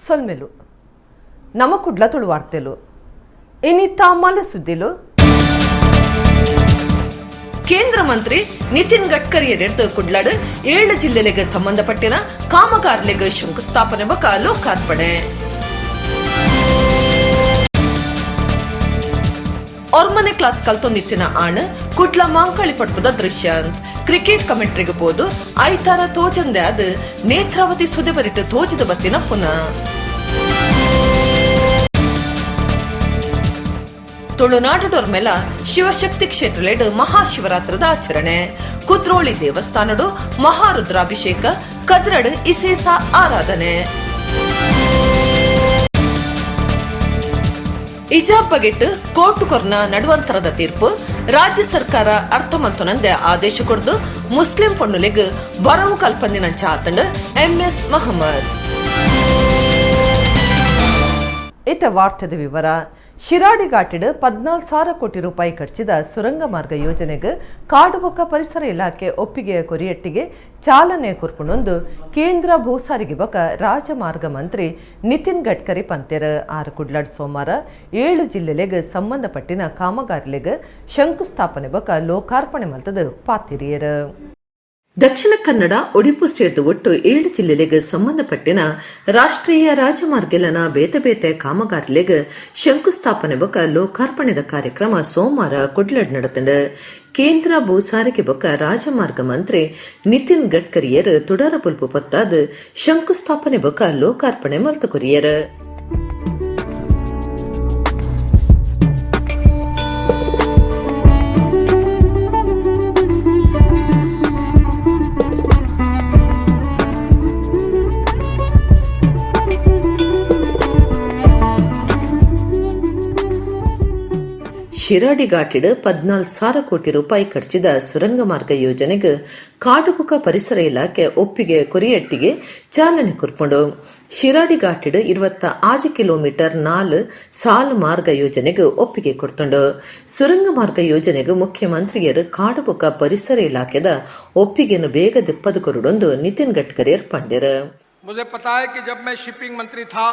ಸೊಲ್ಮೆಲು ನಮ ಕುಡ್ಲ ತುಳುವಾರ್ತೆಲು ಇನಿತಾ ಮಲ ಸುದ್ದಿಲು. ಕೇಂದ್ರ ಮಂತ್ರಿ ನಿತಿನ್ ಗಡ್ಕರಿ ಕುಡ್ಲಾಡು 7 ಜಿಲ್ಲೆಲೆಗ್ ಸಂಬಂಧಪಟ್ಟಿನ ಕಾಮಗಾರಿಲೆಗ್ ಶಂಕುಸ್ಥಾಪನೆ ಬೊಕ್ಕ ಲೋಕಾರ್ಪಣೆ. ಒರ್ಮನೆ ಕ್ಲಾಸ್ ಕಲ್ತೊಂದಿತ್ತಿನ ಆಣ್ ಕುಡ್ಲ ಮಾಂಕಾಳಿ ಪಟ್ಪದ ದೃಶ್ಯ. ಕ್ರಿಕೆಟ್ ಕಮೆಂಟ್ರಿಗೆ ಪೋದು ಐತಾರ ತೋಜಂದೆ ಅದು ನೇತ್ರಾವತಿ ಸುದೆಬರಿಟ್ಟು ತೋಜದ ಬತ್ತಿನ ಪುನಃ. ತುಳುನಾಡುಡೊರ್ಮೆಲ ಶಿವಶಕ್ತಿ ಕ್ಷೇತ್ರಲೆಡ್ ಮಹಾಶಿವರಾತ್ರದ ಆಚರಣೆ. ಕುದ್ರೋಳಿ ದೇವಸ್ಥಾನಡು ಮಹಾರುದ್ರಾಭಿಷೇಕ, ಕದ್ರಡ್ ಇಸೇಸ ಆರಾಧನೆ. ಇಜಾಬ್ ಬಗೆಟ್ ಕೋರ್ಟ್ ಕೊರ್ನ ನಡುವಂತರದ ತೀರ್ಪು ರಾಜ್ಯ ಸರ್ಕಾರ ಅರ್ಥ ಮಲ್ತೊನಂದೆ ಆದೇಶ ಕೊರ್ದು ಮುಸ್ಲಿಂ ಪೊಣ್ಣುಲೆಗ್ ಬರವು ಕಲ್ಪಂದಿನಂಚ ಆತಂಡ್ ಎಂಎಸ್ ಮಹಮ್ಮದ್. ಇತ ವಾರ್ತೆದ ವಿವರ. ಶಿರಾಡಿ ಘಾಟಿಡ್ 14,000 ಕೋಟಿ ರೂಪಾಯಿ ಖರ್ಚಿದ ಸುರಂಗ ಮಾರ್ಗ ಯೋಜನೆಗೆ ಕಾಡುಬೊಕ್ಕ ಪರಿಸರ ಇಲಾಖೆ ಒಪ್ಪಿಗೆಯ ಕೊರಿಯಟ್ಟಿಗೆ ಚಾಲನೆ ಕೊರ್ಪುಣೊಂದು ಕೇಂದ್ರ ಭೂ ಸಾರಿಗೆ ಬೊಕ್ಕ ರಾಜಮಾರ್ಗ ಮಂತ್ರಿ ನಿತಿನ್ ಗಡ್ಕರಿ ಪಂತೆರ್. ಆರು ಕುಡ್ಲಾಡ್ ಸೋಮವಾರ 7 ಜಿಲ್ಲೆಲೆಗ್ ಸಂಬಂಧಪಟ್ಟಿನ ಕಾಮಗಾರಿಲೆಗ್ ಶಂಕುಸ್ಥಾಪನೆ ಬೊಕ್ಕ ಲೋಕಾರ್ಪಣೆ ಮಲ್ತದು ಪಾತಿರಿಯರು. ದಕ್ಷಿಣ ಕನ್ನಡ, ಒಡಿಪು ಸೇರ್ದು ಒಟ್ಟು 7 ಜಿಲ್ಲೆಲೆಗ್ ಸಂಬಂಧಪಟ್ಟಿನ ರಾಷ್ಟ್ರೀಯ ರಾಜಮಾರ್ಗಲನ ಬೇತೆ ಬೇತೆ ಕಾಮಗಾರಿಲೆಗ್ ಶಂಕುಸ್ಥಾಪನೆ ಬೊಕ್ಕ ಲೋಕಾರ್ಪಣೆದ ಕಾರ್ಯಕ್ರಮ ಸೋಮವಾರ ಕುಡ್ಲಡ್ ನಡತಂಡ್. ಕೇಂದ್ರ ಭೂ ಸಾರಿಗೆ ಬೊಕ್ಕ ರಾಜಮಾರ್ಗ ಮಂತ್ರಿ ನಿತಿನ್ ಗಡ್ಕರಿಯರು ತುಡರ ಪುಲ್ಪು ಪೊತ್ತಾದ್ ಶಂಕುಸ್ಥಾಪನೆ ಬೊಕ್ಕ ಲೋಕಾರ್ಪಣೆ ಮಲ್ತು ಕೊರಿಯರು. ಶಿರಾಡಿ ಘಾಟಿಡ್ 14,000 ಕೋಟಿ ರೂಪಾಯಿ ಖರ್ಚಿದ ಸುರಂಗ ಮಾರ್ಗ ಯೋಜನೆಗೆ ಕಾಡುಬುಕ ಪರಿಸರ ಇಲಾಖೆ ಒಪ್ಪಿಗೆ ಕೊರಿಯಟ್ಟಿಗೆ ಚಾಲನೆ ಕೊರ್ಪುಂಡು. ಶಿರಾಡಿ ಘಾಟಿಡ್ 26 ಕಿಲೋಮೀಟರ್ 4 ಸಾಲು ಮಾರ್ಗ ಯೋಜನೆಗೆ ಒಪ್ಪಿಗೆ ಕೊಡ್ತುಂಡು. ಸುರಂಗ ಮಾರ್ಗ ಯೋಜನೆಗೆ ಮುಖ್ಯಮಂತ್ರಿಯರು ಕಾಡುಬುಕ ಪರಿಸರ ಇಲಾಖೆದ ಒಪ್ಪಿಗೆಯನ್ನು ಬೇಗ ದಿಪ್ಪದು ಕೊರಡೊಂದು ನಿತಿನ್ ಗಡ್ಕರಿ ಪಂಡಿರು. मुझे पता है कि जब मैं शिपिंग मंत्री था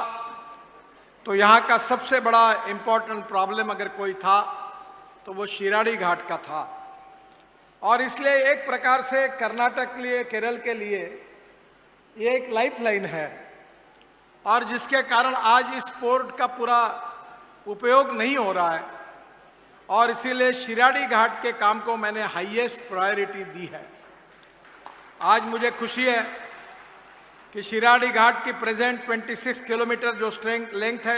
तो यहाँ का सबसे बड़ा इंपॉर्टेंट प्रॉब्लम अगर कोई था तो वो शिराड़ी घाट का था और इसलिए एक प्रकार से कर्नाटक के लिए, केरल के लिए ये एक लाइफ लाइन है और जिसके कारण आज इस पोर्ट का पूरा उपयोग नहीं हो रहा है और इसीलिए शिराड़ी घाट के काम को मैंने हाईएस्ट प्रायोरिटी दी है। आज मुझे खुशी है कि शिराड़ी घाट की प्रेजेंट 26 किलोमीटर जो स्ट्रेंथ लेंथ है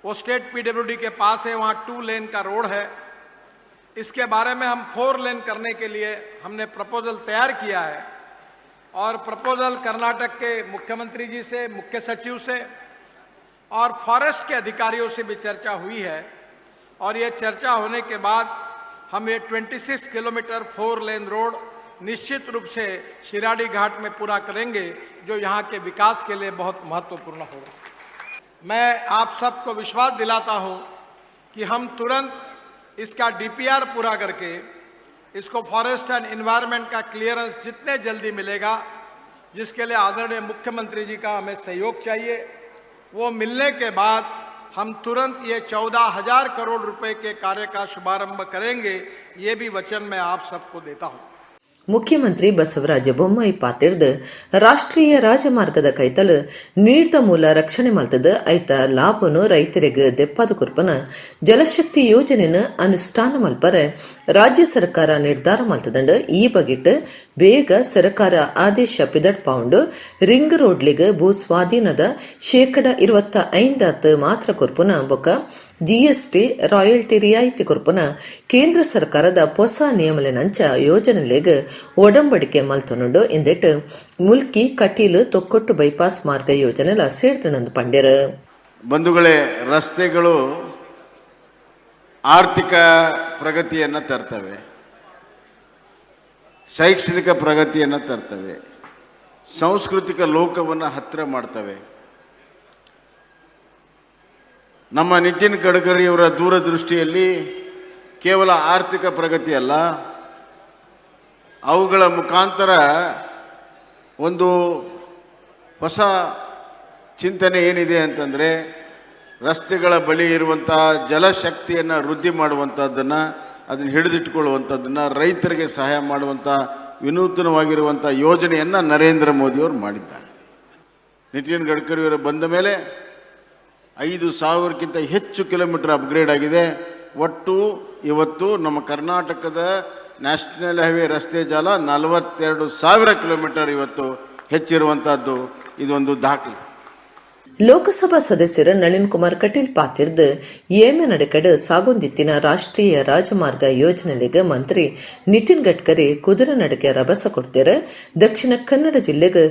वो स्टेट पीडब्ल्यूडी के पास है, वहाँ 2 लेन का रोड है। इसके बारे में हम 4 लेन करने के लिए हमने प्रपोजल तैयार किया है और प्रपोजल कर्नाटक के मुख्यमंत्री जी से, मुख्य सचिव से और फॉरेस्ट के अधिकारियों से भी चर्चा हुई है और ये चर्चा होने के बाद हम ये 26 kilometre 4 lane road निश्चित रूप से शिराड़ी घाट में पूरा करेंगे, जो यहाँ के विकास के लिए बहुत महत्वपूर्ण होगा। मैं आप सबको विश्वास दिलाता हूँ कि हम तुरंत इसका डीपीआर पूरा करके इसको forest and environment का क्लियरेंस जितने जल्दी मिलेगा, जिसके लिए आदरणीय मुख्यमंत्री जी का हमें सहयोग चाहिए, वो मिलने के बाद हम तुरंत ये 14,000 करोड़ रुपए के कार्य का शुभारंभ करेंगे। ये भी वचन मैं आप सबको देता हूँ। ಮುಖ್ಯಮಂತ್ರಿ ಬಸವರಾಜ ಬೊಮ್ಮಾಯಿ ಪಾತಿರ್ದ್ ರಾಷ್ಟ್ರೀಯ ರಾಜಮಾರ್ಗದ ಕೈತಲ್ ನೀರ್ದ ಮೂಲ ರಕ್ಷಣೆ ಮಲ್ತದ ಐತ ಲಾಭನು ರೈತರಿಗೆ ದೆಪ್ಪಾದ ಕೊರ್ಪನ ಜಲಶಕ್ತಿ ಯೋಜನೆನ ಅನುಷ್ಠಾನ ಮಲ್ಪರೆ ರಾಜ್ಯ ಸರ್ಕಾರ ನಿರ್ಧಾರ ಮಲ್ತದಂಡ್. ಈ ಬಗೆಟ್ ಬೇಗ ಸರ್ಕಾರ ಆದೇಶ ಪಿದಡ್ಪಾವುಂಡು. ರಿಂಗ್ ರೋಡ್ಲಿಗ್ ಭೂ ಸ್ವಾಧೀನದ 25% ಮಾತ್ರ ಕೊರ್ಪುನ ಬೊಕ್ಕ ಜಿಎಸ್ಟಿ ರಾಯಲ್ಟಿ ರಿಯಾಯಿತಿ ಕೊರ್ಪುನ ಕೇಂದ್ರ ಸರ್ಕಾರದ ಹೊಸ ನಿಯಮಲೆನಂಚ ಯೋಜನೆಲೆಗ್ ಒಡಂಬಡಿಕೆ ಮಲ್ತೊನುಂಡು. ಇಂದೆಟ್ ಮುಲ್ಕಿ ಕಟೀಲು ತೊಕ್ಕೊಟ್ಟು ಬೈಪಾಸ್ ಮಾರ್ಗ ಯೋಜನೆಲ ಸೇರ್ದಣಂದು ಪಂಡೆರ್. ಬಂಧುಗಳೇ, ರಸ್ತೆಗಳು ಆರ್ಥಿಕ ಪ್ರಗತಿಯನ್ನು ತರ್ತವೆ, ಶೈಕ್ಷಣಿಕ ಪ್ರಗತಿಯನ್ನು ತರ್ತವೆ, ಸಾಂಸ್ಕೃತಿಕ ಲೋಕವನ್ನು ಹತ್ತಿರ ಮಾಡ್ತವೆ. ನಮ್ಮ ನಿತಿನ್ ಗಡ್ಕರಿಯವರ ದೂರದೃಷ್ಟಿಯಲ್ಲಿ ಕೇವಲ ಆರ್ಥಿಕ ಪ್ರಗತಿ ಅಲ್ಲ, ಅವುಗಳ ಮುಖಾಂತರ ಒಂದು ಹೊಸ ಚಿಂತನೆ ಏನಿದೆ ಅಂತಂದರೆ, ರಸ್ತೆಗಳ ಬಳಿ ಇರುವಂಥ ಜಲಶಕ್ತಿಯನ್ನು ವೃದ್ಧಿ ಮಾಡುವಂಥದ್ದನ್ನು, ಅದನ್ನು ಹಿಡಿದಿಟ್ಟುಕೊಳ್ಳುವಂಥದ್ದನ್ನು, ರೈತರಿಗೆ ಸಹಾಯ ಮಾಡುವಂಥ ವಿನೂತನವಾಗಿರುವಂಥ ಯೋಜನೆಯನ್ನು ನರೇಂದ್ರ ಮೋದಿಯವರು ಮಾಡಿದ್ದಾರೆ. ನಿತಿನ್ ಗಡ್ಕರಿಯವರು ಬಂದ ಮೇಲೆ 5,000ಕ್ಕಿಂತ ಹೆಚ್ಚು ಕಿಲೋಮೀಟರ್ ಅಪ್ಗ್ರೇಡ್ ಆಗಿದೆ. ಒಟ್ಟು ಇವತ್ತು ನಮ್ಮ ಕರ್ನಾಟಕದ ನ್ಯಾಷನಲ್ ಹೈವೇ ರಸ್ತೆ ಜಾಲ 42,000 ಕಿಲೋಮೀಟರ್ ಇವತ್ತು ಹೆಚ್ಚಿರುವಂಥದ್ದು. ಇದೊಂದು ದಾಖಲೆ. ಲೋಕಸಭಾ ಸದಸ್ಯರ ನಳಿನ್ ಕುಮಾರ್ ಕಟೀಲ್ ಪಾತಿರ್ದು ಏಮೆ ನಡಕಡ್ ಸಾಗೊಂದಿತ್ತಿನ ರಾಷ್ಟ್ರೀಯ ರಾಜಮಾರ್ಗ ಯೋಜನೆಗೆ ಮಂತ್ರಿ ನಿತಿನ್ ಗಡ್ಕರಿ ಕುದುರೆ ನಡಕೆ ರಭಸ ಕೊಡ್ತಾರೆ. ದಕ್ಷಿಣ ಕನ್ನಡ ಜಿಲ್ಲೆಗೆ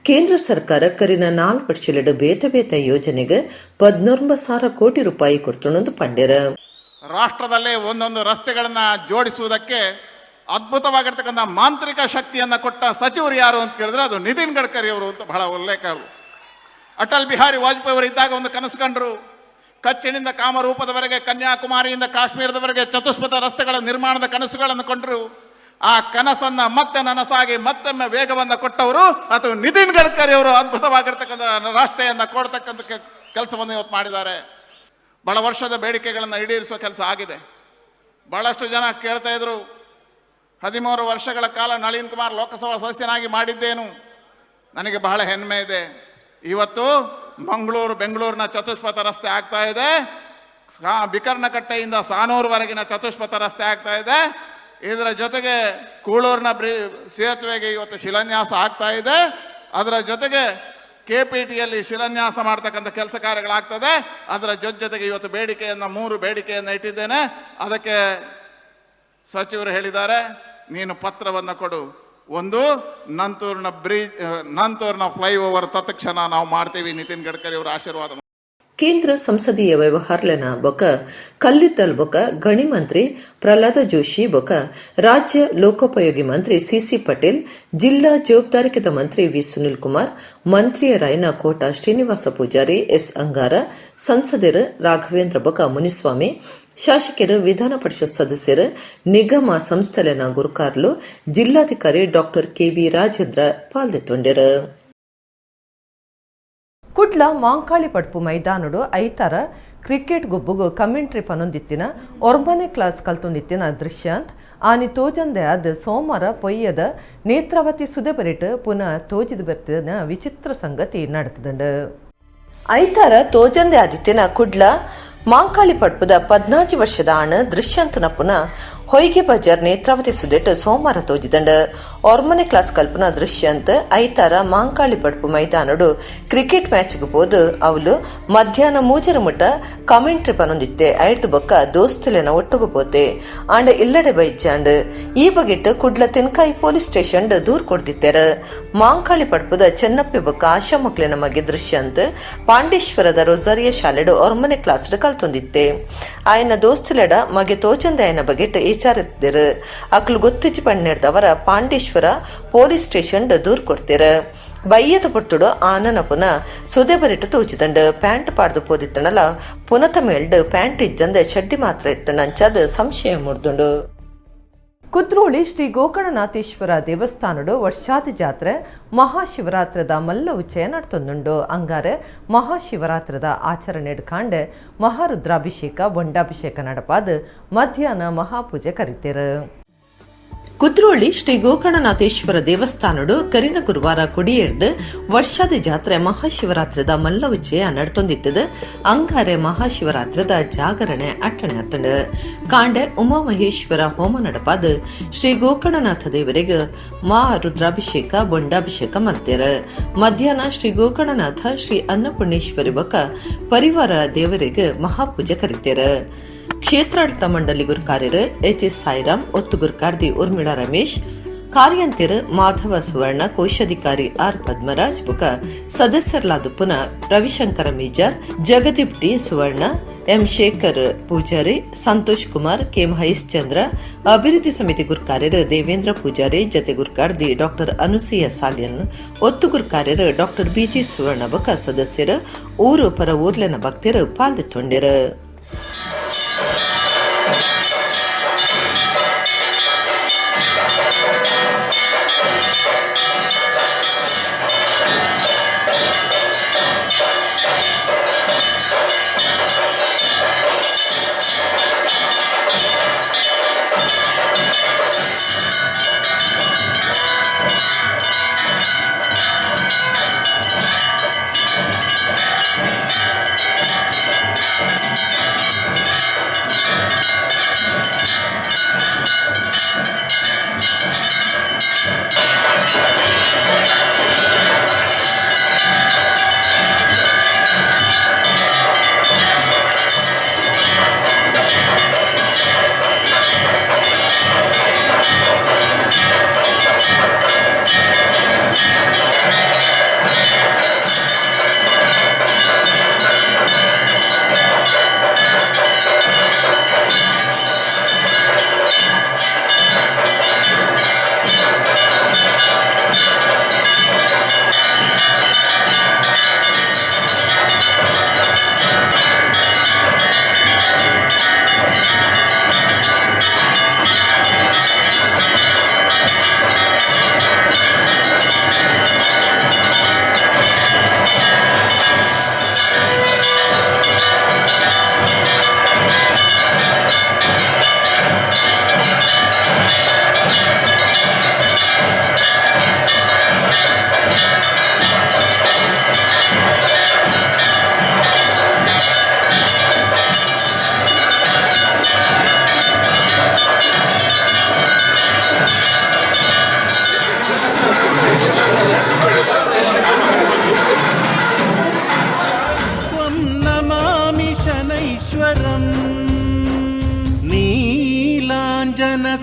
ಕೇಂದ್ರ ಸರ್ಕಾರ ಕರಿನ 4 ವರ್ಷಲೆಡು ಬೇತೆ ಬೇತೆ ಯೋಜನೆಗೆ 19,000 ಕೋಟಿ ರೂಪಾಯಿ ಕೊಡ್ತುಣಂದು ಪಂಡ್ಯರ. ರಾಷ್ಟ್ರದಲ್ಲೇ ಒಂದೊಂದು ರಸ್ತೆಗಳನ್ನು ಜೋಡಿಸುವುದಕ್ಕೆ ಅದ್ಭುತವಾಗಿರ್ತಕ್ಕಂಥ ಮಾಂತ್ರಿಕ ಶಕ್ತಿಯನ್ನು ಕೊಟ್ಟ ಸಚಿವರು ಯಾರು ಅಂತ ಕೇಳಿದ್ರೆ ಅದು ನಿತಿನ್ ಗಡ್ಕರಿ ಅವರು ಅಂತ ಬಹಳ ಉಲ್ಲೇಖ. ಅಟಲ್ ಬಿಹಾರಿ ವಾಜಪೇಯಿ ಅವರು ಇದ್ದಾಗ ಒಂದು ಕನಸು ಕಂಡರು. ಕಚ್ಚಿನಿಂದ ಕಾಮರೂಪದವರೆಗೆ, ಕನ್ಯಾಕುಮಾರಿಯಿಂದ ಕಾಶ್ಮೀರದವರೆಗೆ ಚತುಷ್ಪಥ ರಸ್ತೆಗಳ ನಿರ್ಮಾಣದ ಕನಸುಗಳನ್ನು ಕೊಂಡರು. ಆ ಕನಸನ್ನು ಮತ್ತೆ ನನಸಾಗಿ ಮತ್ತೊಮ್ಮೆ ವೇಗವನ್ನು ಕೊಟ್ಟವರು ಅಥವಾ ನಿತಿನ್ ಗಡ್ಕರಿ ಅವರು. ಅದ್ಭುತವಾಗಿರ್ತಕ್ಕಂಥ ರಸ್ತೆಯನ್ನು ಕೊಡ್ತಕ್ಕಂಥ ಕೆಲಸವನ್ನು ಇವತ್ತು ಮಾಡಿದ್ದಾರೆ. ಬಹಳ ವರ್ಷದ ಬೇಡಿಕೆಗಳನ್ನು ಈಡೇರಿಸುವ ಕೆಲಸ ಆಗಿದೆ. ಬಹಳಷ್ಟು ಜನ ಕೇಳ್ತಾ ಇದ್ರು, 13 ವರ್ಷಗಳ ಕಾಲ ನಳಿನ್ ಕುಮಾರ್ ಲೋಕಸಭಾ ಸದಸ್ಯನಾಗಿ ಮಾಡಿದ್ದೇನು, ನನಗೆ ಬಹಳ ಹೆಮ್ಮೆ ಇದೆ. ಇವತ್ತು ಮಂಗಳೂರು ಬೆಂಗಳೂರಿನ ಚತುಷ್ಪಥ ರಸ್ತೆ ಆಗ್ತಾ ಇದೆ, ಬಿಕರ್ನಕಟ್ಟೆಯಿಂದ ಸಾನೂರುವರೆಗಿನ ಚತುಷ್ಪಥ ರಸ್ತೆ ಆಗ್ತಾ ಇದೆ. ಇದರ ಜೊತೆಗೆ ಕೂಳೂರಿನ ಸೇತುವೆಗೆ ಇವತ್ತು ಶಿಲಾನ್ಯಾಸ ಆಗ್ತಾ ಇದೆ. ಅದರ ಜೊತೆಗೆ ಕೆಪಿಟಿಯಲ್ಲಿ ಶಿಲಾನ್ಯಾಸ ಮಾಡ್ತಕ್ಕಂಥ ಕೆಲಸ ಕಾರ್ಯಗಳಾಗ್ತದೆ. ಅದರ ಜೊತೆಗೆ ಇವತ್ತು ಬೇಡಿಕೆಯನ್ನು, 3 ಬೇಡಿಕೆಯನ್ನು ಇಟ್ಟಿದ್ದೇನೆ. ಅದಕ್ಕೆ ಸಚಿವರು ಹೇಳಿದ್ದಾರೆ, ನೀನು ಪತ್ರವನ್ನು ಕೊಡು. ಒಂದು ನಂತೂರಿನ ಬ್ರಿಡ್ಜ್, ನಂತೂರಿನ ಫ್ಲೈಓವರ್ ತತ್ಕ್ಷಣ ನಾವು ಮಾಡ್ತೀವಿ, ನಿತಿನ್ ಗಡ್ಕರಿ ಅವರ ಆಶೀರ್ವಾದ. ಕೇಂದ್ರ ಸಂಸದೀಯ ವ್ಯವಹಾರಲನ ಬೊಕ ಕಲ್ಲಿದ್ದಲ್ ಬೊಕ ಗಣಿ ಮಂತ್ರಿ ಪ್ರಹ್ಲಾದ ಜೋಶಿ ಬೊಕ ರಾಜ್ಯ ಲೋಕೋಪಯೋಗಿ ಮಂತ್ರಿ ಸಿಸಿ ಪಟೇಲ್, ಜಿಲ್ಲಾ ಜವಾಬ್ದಾರಿಕದ ಮಂತ್ರಿ ವಿ ಸುನಿಲ್ ಕುಮಾರ್, ಮಂತ್ರಿಯರಾಯನ ಕೋಟ ಶ್ರೀನಿವಾಸ ಪೂಜಾರಿ, ಎಸ್ ಅಂಗಾರ, ಸಂಸದರು ರಾಘವೇಂದ್ರ ಬೊಕ ಮುನಿಸ್ವಾಮಿ, ಶಾಸಕರು, ವಿಧಾನ ಪರಿಷತ್ ಸದಸ್ಯರು, ನಿಗಮ ಸಂಸ್ಥೆಲೆನ ಗುರುಕಾರ್ಲು, ಜಿಲ್ಲಾಧಿಕಾರಿ ಡಾಕ್ಟರ್ ಕೆವಿ ರಾಜೇಂದ್ರ ಪಾಲ್ದೆತ್ತೊಂಡೆರು. ಕುಡ್ಲ ಮಾಂಕಾಳಿ ಪಡ್ಪು ಮೈದಾನಡು ಐತಾರ ಕ್ರಿಕೆಟ್ ಗುಬ್ಬುಗು ಕಮೆಂಟ್ರಿ ಪನೊಂದಿತ್ತಿನ ಒರ್ಮನೆ ಕ್ಲಾಸ್ ಕಲ್ತೊಂದಿತ್ತಿನ ದೃಶ್ಯಾಂತ್ ಆನಿ ತೋಜಂದೆ ಅದ್ ಸೋಮವಾರ ಪೊಯ್ಯದ ನೇತ್ರಾವತಿ ಸುದೆಬರಿಟ್ ಪುನಃ ತೋಜಿದ ಬರ್ತಿನ ವಿಚಿತ್ರ ಸಂಗತಿ ನಡೆತದಂಡು. ಐತಾರ ತೋಜಂದೆ ಆದಿತ್ತಿನ ಕುಡ್ಲ ಮಾಂಕಾಳಿ ಪಡ್ಪುದ 14 ವರ್ಷದ ಆಣ ದೃಶ್ಯಾಂತನ ಪುನಃ ಹೊಯ್ಗೆ ಬಜಾರ್ ನೇತ್ರಾವತಿ ಸುದೆಟ್ ಸೋಮವಾರ ತೋಜಿದಂಡ. ಒರ್ಮನೆ ಕ್ಲಾಸ್ ಕಲ್ಪನ ದೃಶ್ಯಂತ್ ಐತಾರ ಮಾಂಕಾಳಿ ಪಡ್ಪು ಮೈದಾನಡು ಕ್ರಿಕೆಟ್ ಮ್ಯಾಚ್ಗೆ ಪೋದು ಅವಲು ಮಧ್ಯಾಹ್ನ 3 ಮುಟ್ಟ ಕಮೆಂಟ್ರಿ ಪನೊಂದಿತ್ತೆ. ಐಡ್ದು ಬೊಕ್ಕ ದೋಸ್ತುಲೆನ ಒಟ್ಟುಗು ಪೋತೆ ಆಂಡ ಇಲ್ಲಡೆ ಬೈಚಾಂಡ್. ಈ ಬಗೆಟ್ ಕುಡ್ಲ ತೆನ್ಕಾಯಿ ಪೊಲೀಸ್ ಸ್ಟೇಷನ್ ದೂರ್ ಕೊಡ್ತಿತ್ತೆರ್. ಮಾಂಕಾಳಿ ಪಡ್ಪುದ ಚೆನ್ನಪ್ಪೆ ಬೊಕ್ಕ ಆಶಾ ಮಕ್ಳಿನ ಮಗೆ ದೃಶ್ಯಂತ್ ಪಾಂಡೇಶ್ವರದ ರೊಸಾರಿಯ ಶಾಲೆಡು ಒರ್ಮನೆ ಕ್ಲಾಸ್ ಕಲ್ತೊಂದಿತ್ತೆ. ಆಯನ ದೋಸ್ತುಲೆಡ ಮಗೆ ತೋಚಂದ ಆಯನ ಬಗೆಟ್ ವಿಚಾರಿಸಿದರು. ಅಕ್ಲು ಗೊತ್ತಿಚ್ಚಿ ಪಣ್ಣೆಡ್ದವರ ಪಾಂಡೇಶ್ವರ ಪೊಲೀಸ್ ಸ್ಟೇಷನ್ ದೂರ್ ಕೊಡ್ತೀರ. ಬಯ್ಯದ ಪೊರ್ತುಡು ಆನನ ಪುನಃ ಸುದೆ ಬರಿಟ್ಟು ತೋಚಿದಂಡು. ಪ್ಯಾಂಟ್ ಪಾಡ್ದು ಪೋದಿತ್ತಣಲ ಪುನತ ಮೇಲ್ಡ್ ಪ್ಯಾಂಟ್ ಇಜ್ಜಂದೆ ಚಡ್ಡಿ ಮಾತ್ರ ಇತ್ತಣ ಅಂಚಾದ ಸಂಶಯ ಮುರ್ದುಂಡು. ಕುದ್ರೋಳಿ ಶ್ರೀ ಗೋಕರ್ಣನಾಥೇಶ್ವರ ದೇವಸ್ಥಾನಡು ವರ್ಷಾದಿ ಜಾತ್ರೆ ಮಹಾಶಿವರಾತ್ರದ ಮಲ್ಲ ಉಚ್ಚಯ ನಡ್ತೊಂದುಂಡು. ಅಂಗಾರೆ ಮಹಾಶಿವರಾತ್ರದ ಆಚರಣೆ ಕಾಂಡೆ ಮಹಾರುದ್ರಾಭಿಷೇಕ ಬೊಂಡಾಭಿಷೇಕ ನಡಪಾದ ಮಧ್ಯಾಹ್ನ ಮಹಾಪೂಜೆ ಕರಿತೇರು. ಕುದ್ರೋಳಿ ಶ್ರೀ ಗೋಕರ್ಣನಾಥೇಶ್ವರ ದೇವಸ್ಥಾನಡು ಕರಿನ ಗುರುವಾರ ಕೊಡಿಯೇರ್ದು ವರ್ಷಾದಿ ಜಾತ್ರೆ ಮಹಾಶಿವರಾತ್ರದ ಮಲ್ಲ ಉಚ್ಚಯ ನಡ್ತೊಂದಿತ್ತದು. ಅಂಗಾರೆ ಮಹಾಶಿವರಾತ್ರದ ಜಾಗರಣೆ ಅಟ್ಟಣೆ ಅತ್ತಂಡು. ಕಾಂಡೆ ಉಮಾಮಹೇಶ್ವರ ಹೋಮ ನಡಪಾದ ಶ್ರೀ ಗೋಕರ್ಣನಾಥ ದೇವರಿಗೆ ಮಾ ರುದ್ರಾಭಿಷೇಕ ಬೊಂಡಾಭಿಷೇಕ ಮಲ್ತೇರ. ಮಧ್ಯಾಹ್ನ ಶ್ರೀ ಗೋಕರ್ಣನಾಥ ಶ್ರೀ ಅನ್ನಪೂರ್ಣೇಶ್ವರಿ ಬೊಕ ಪರಿವಾರ ದೇವರಿಗೆ ಮಹಾಪೂಜೆ ಕರಿತೇರ. ಕ್ಷೇತ್ರಾಡಳಿತ ಮಂಡಳಿ ಗುರುಕಾರ್ಯರು ಎಚ್ ಎಸ್ ಸಾಯಿರಾಮ್, ಒತ್ತು ಗುರುಕಾರ್ದಿ ಉರ್ಮಿಳಾ ರಮೇಶ್, ಕಾರ್ಯಂತಿರು ಮಾಧವ ಸುವರ್ಣ, ಕೋಶಾಧಿಕಾರಿ ಆರ್ ಪದ್ಮರಾಜ್ ಬುಕ ಸದಸ್ಯರಾದ ಪುನಃ Ravishankara Mijar, Jagadeep D Suvarna, M Shekhar Pujari, Santosh Kumar, K Mahesh Chandra, ಅಭಿವೃದ್ಧಿ ಸಮಿತಿ ಗುರುಕಾರ್ಯರು ದೇವೇಂದ್ರ ಪೂಜಾರಿ, ಜತೆ ಗುರುಕಾರ್ದಿ ಡಾಕ್ಟರ್ ಅನುಸೂಯ ಸಾಲಿಯನ್, ಒತ್ತು ಗುರುಕಾರ್ಯರು ಡಾಕ್ಟರ್ ಬಿಜಿ ಸುವರ್ಣ ಬುಕ ಸದಸ್ಯರು, ಊರು ಪರ ಊರ್ಲೆನ ಭಕ್ತರು ಪಾಲ್ದೆತ್ತೊಂಡಿರು.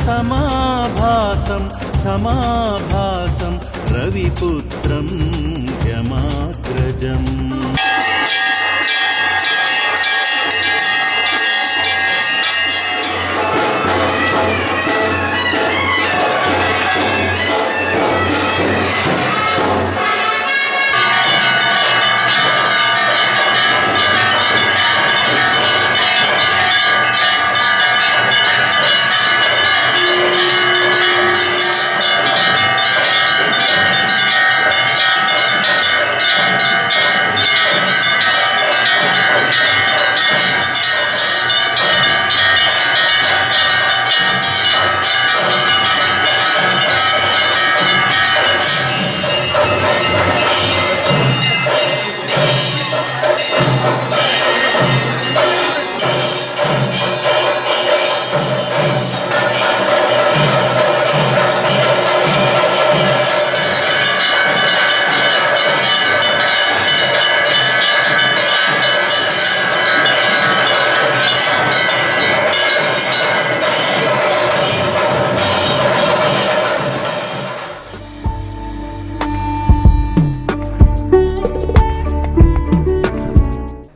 ಸಮಾಭಾಸಂ ಸಮಾಭಾಸಂ ರವಿಪುತ್ರಂ ಯಮಾಗ್ರಜಂ.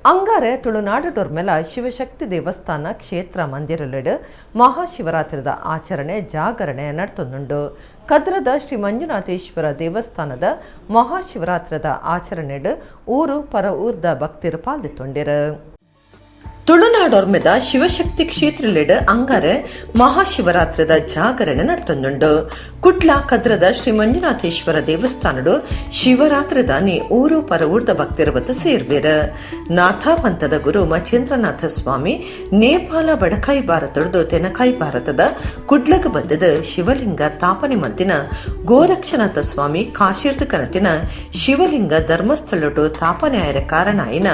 ಅಂಗಾರೆ ತುಳುನಾಡು ಡೊರ್ಮೆಲ ಶಿವಶಕ್ತಿ ದೇವಸ್ಥಾನ ಕ್ಷೇತ್ರ ಮಂದಿರಲೆಡು ಮಹಾಶಿವರಾತ್ರಿದ ಆಚರಣೆ ಜಾಗರಣೆ ನಡ್ತೊಂದುಂಡು. ಕದ್ರದ ಶ್ರೀ ಮಂಜುನಾಥೇಶ್ವರ ದೇವಸ್ಥಾನದ ಮಹಾಶಿವರಾತ್ರಿದ ಆಚರಣೆಡು ಊರು ಪರ ಊರ್ದ ಭಕ್ತಿರು ಪಾಲ್ದಿತ್ತೊಂಡಿರು. ತುಳುನಾಡೊರ್ಮೆದ ಶಿವಶಕ್ತಿ ಕ್ಷೇತ್ರಲೆಡು ಅಂಗಾರೆ ಮಹಾಶಿವರಾತ್ರಿದ ಜಾಗರಣೆ ನಡ್ತೊಂದುಂಡು. ಕುಟ್ಲ ಕದ್ರದ ಶ್ರೀ ಮಂಜುನಾಥೇಶ್ವರ ದೇವಸ್ಥಾನಡು ಶಿವರಾತ್ರಿದಾನಿ ಊರು ಪರ ಊರ್ದ ಭಕ್ತಿರು ಬತ್ತು ಸೇರ್ಬೇರು. ನಾಥಪಂಥದ ಗುರು ಮಚೇಂದ್ರನಾಥ ಸ್ವಾಮಿ ನೇಪಾಳ ಬಡಕಾಯಿ ಭಾರತಡ್ದು ತೆನಕಾಯಿ ಭಾರತದ ಕುಡ್ಲಗ ಬದ್ದದ ಶಿವಲಿಂಗ ತಾಪನೆ ಮಲ್ತಿನ ಗೋರಕ್ಷನಾಥ ಸ್ವಾಮಿ ಕಾಶಿರ್ದ ಕನತಿನ ಶಿವಲಿಂಗ ಧರ್ಮಸ್ಥಳಟು ತಾಪನೆ ಆಯರ ಕಾರಣ ಆಯಿನ